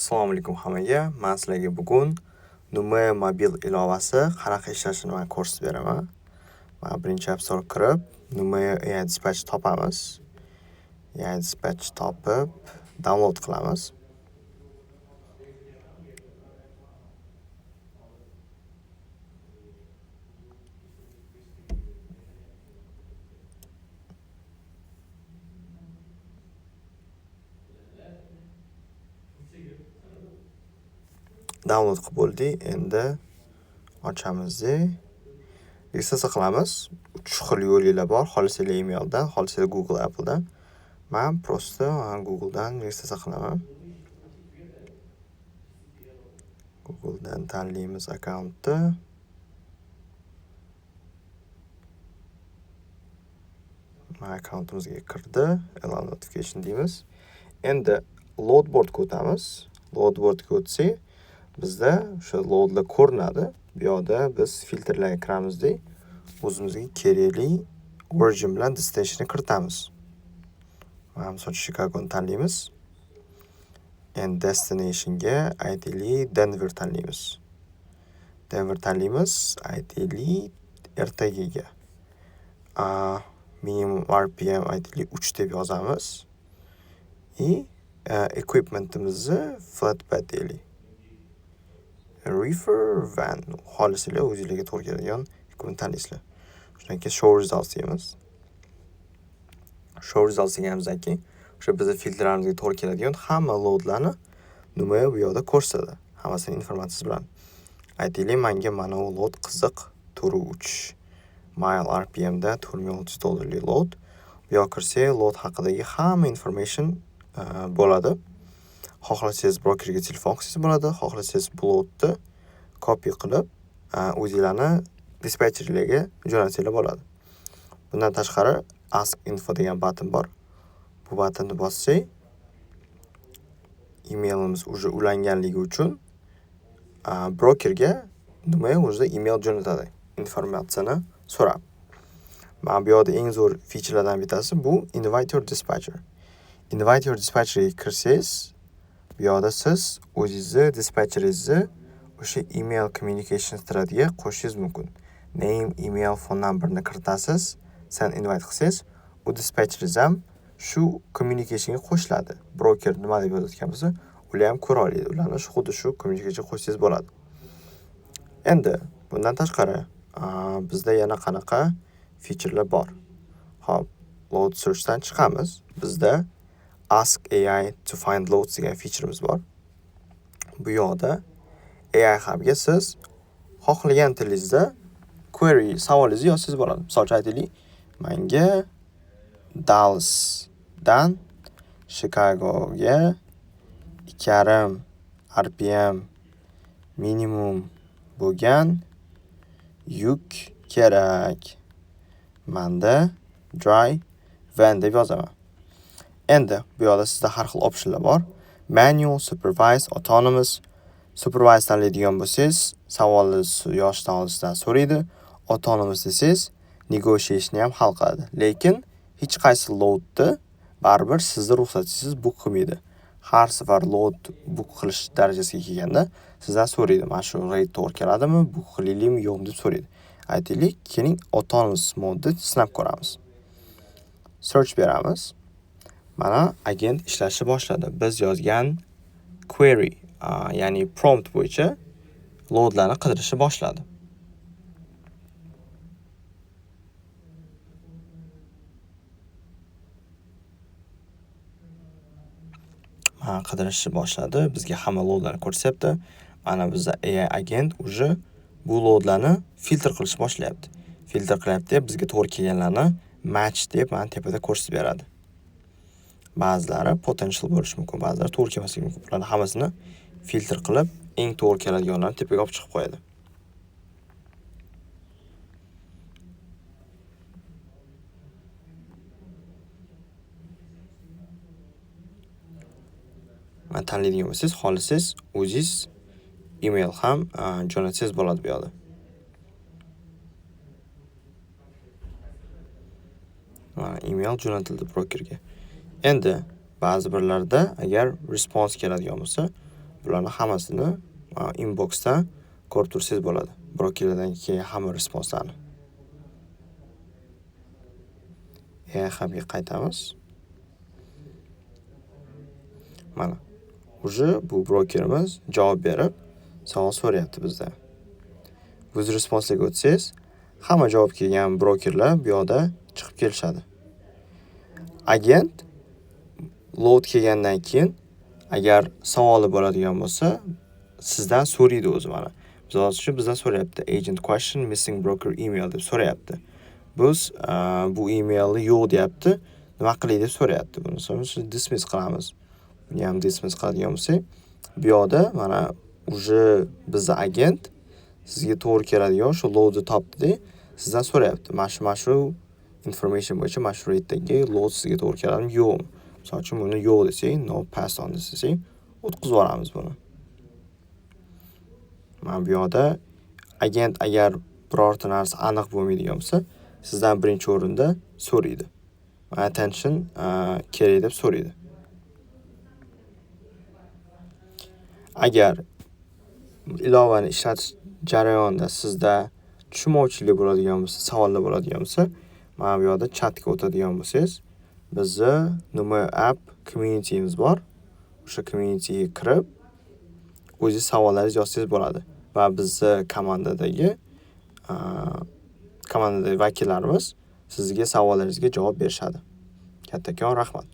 Assalomu alaykum hammaga. Men sizlarga bugun Numea mobil ilovasi qanaqa ishlashini men ko'rsatib beraman. Men birinchi App Store kirib, Numea AI Dispatch topamiz. AI Dispatch topib, download qilamiz. Download qilib bo'ldik. Endi ochamiz-da. Registratsiya qilamiz. 3 xil yo'linglar bor. Xohlasanglar emaildan, xohlasanglar Google Apple'dan. Men просто Google'dan registratsiya qilaman. Google'dan tanlaymiz akkauntni. Mana akkauntimizga kirdi. Allow notification deymiz. Endi loadboardga o'tamiz. Loadboardga o'tsak, bizda o'sha loadlar ko'rinadi. Bu yoqda biz filtrlarga kiramizda, o'zimizga kerakli origin bilan destinationni kiritamiz. Mana misol uchun Chicagoni tanlaymiz. Endi destinationga aytaylik Denver tanlaymiz. Denver tanlaymiz, aytaylik ertagaga. Minimum RPM aytaylik 3 deb yozamiz. И equipmentimizni flatbed deylik. Reefer van. Xohlasanglar o'zingizga to'g'ri keladigan equipment tanlaysizlar. Shundan keyin show results deymiz. Show results deganimizdan keyin o'sha bizni filtrlarimizga to'g'ri keladigan hamma loadlarni Numea bu yoqda ko'rsatadi. Hammasini informatsiyasi bilan. Aytaylik, menga mana bu load qiziq. 4.3 mile RPM da $4600 dollarlik load. Bu yoqqa kirsak, load haqidagi hamma information bo'ladi. Xohlasangiz brokerga telefon qilsangiz bo'ladi, xohlasangiz bu loadni copy qilib, o'zinglarni dispatcherlarga jo'natsanglar bo'ladi. Bundan tashqari Ask Info degan button bor. Bu buttonni bossak, emailimiz уже ulanganligi uchun brokerga Numea o'zi email jo'natadi, informatsiyani so'rab. Mana bu yoqda eng zo'r featurelardan bittasi bu Invite your dispatcher. Invite your dispatcherga kirsangiz, bu yoqda siz o'zingizni dispatcheringizni o'sha email communication threadga qo'shishingiz mumkin. Name, email, phone numberni kiritasiz, send invite qilsangiz, u dispatcheringiz ham shu communicationga qo'shiladi. Broker nima deb yozayotgan bo'lsa, ular ham ko'ra oladi. Ularni xuddi shu communicationga qo'shsangiz bo'ladi. Endi bundan tashqari, bizda yana qanaqa featurelar bor? Xo'p, load searchdan chiqamiz. Bizda Ask AI to find loads degan featureimiz bor. Bu yoqda AI Hub'ga siz xohlagan tilingizda query savolingizni yozsangiz bo'ladi. Misol uchun aytaylik, menga Dallasdan Chicagoga 2.5 RPM minimum bo'lgan yuk kerak. Menda dry van deb yozaman. Endi bu yoqda sizda har xil optionlar bor. Manual, supervised, autonomous. Supervised tanlaydigan bo'lsangiz, savolni yozishdan oldin sizdan so'raydi. Autonomous desangiz, negotiationni ham hal qiladi. Lekin hech qaysi loadni baribir sizni ruxsatingizsiz book qilmaydi. Har safar load book qilish darajasiga kelganda sizdan so'raydi. Mana shu rate to'g'ri keladimi, book qilaylikmi, yo'qmi deb so'raydi. Aytaylik, keling autonomous modni sinab ko'ramiz. Search beramiz. Mana agent ishlashni boshladi. Biz yozgan query, ya'ni prompt bo'yicha loadlarni qidirishni boshladi. Mana qidirishni boshladi. Bizga hamma loadlarni ko'rsatyapti. Mana bizda AI agent уже bu loadlarni filtr qilishni boshlayapti. Filtr qilyapti, bizga to'g'ri kelganlarni match deb mana tepada ko'rsatib beradi. Ba'zilari potential bo'lishi mumkin, ba'zilari to'g'ri kelmasligi mumkin. Bularni hammasini filtr qilib, eng to'g'ri keladiganlarni tepaga olib chiqib qo'yadi. Mana tanlaydigan bo'lsangiz, xohlasangiz o'zingiz email ham jo'natsangiz bo'ladi bu yoqda. Mana email jo'natildi brokerga. Endi ba'zi birlarda agar response keladigan bo'lsa, Bularni hammasini inboxdan ko'rib tursangiz bo'ladi. Brokerlardan kelgan hamma responselarni. AI Hubga qaytamiz. Mana уже bu brokerimiz javob berib, savol so'rayapti bizdan. With response'ga o'tsangiz, hamma javob kelgan brokerlar bu yoqda chiqib kelishadi. Agent load kelgandan keyin agar savoli bo'ladigan bo'lsa, sizdan so'raydi o'zi mana. Misol uchun bizdan so'rayapti: agent question missing broker email deb so'rayapti. Biz bu emailni yo'q deyapti. Nima qilay deb so'rayapti. Buni misol uchun dismiss qilamiz. Buni ham dismiss qiladigan bo'lsak, bu yoqda mana уже bizni agent sizga to'g'ri keladigan shu loadni topdi-da, sizdan so'rayapti. Mana shu information bo'yicha mana shu rate'dagi load sizga to'g'ri keladimi, yo'qmi? Misol uchun buni yo'q desak, no, pass on desak, o'tkazib yuboramiz buni. Mana bu yoqda agent agar birorta narsa aniq bo'lmaydigan bo'lsa, sizdan birinchi o'rinda so'raydi. Attention kerak deb so'raydi. Agar ilovani ishlatish jarayonida sizda tushunmovchilik bo'ladigan bo'lsa, savollar bo'ladigan bo'lsa, mana bu yoqda chatga o'tadigan bo'lsangiz, bizni Numo app community'miz bor. O'sha community'ga kirib, o'zingiz savollaringizni yozsangiz bo'ladi va bizni komandadagi vakillarimiz sizga savollaringizga javob berishadi. Kattakon rahmat.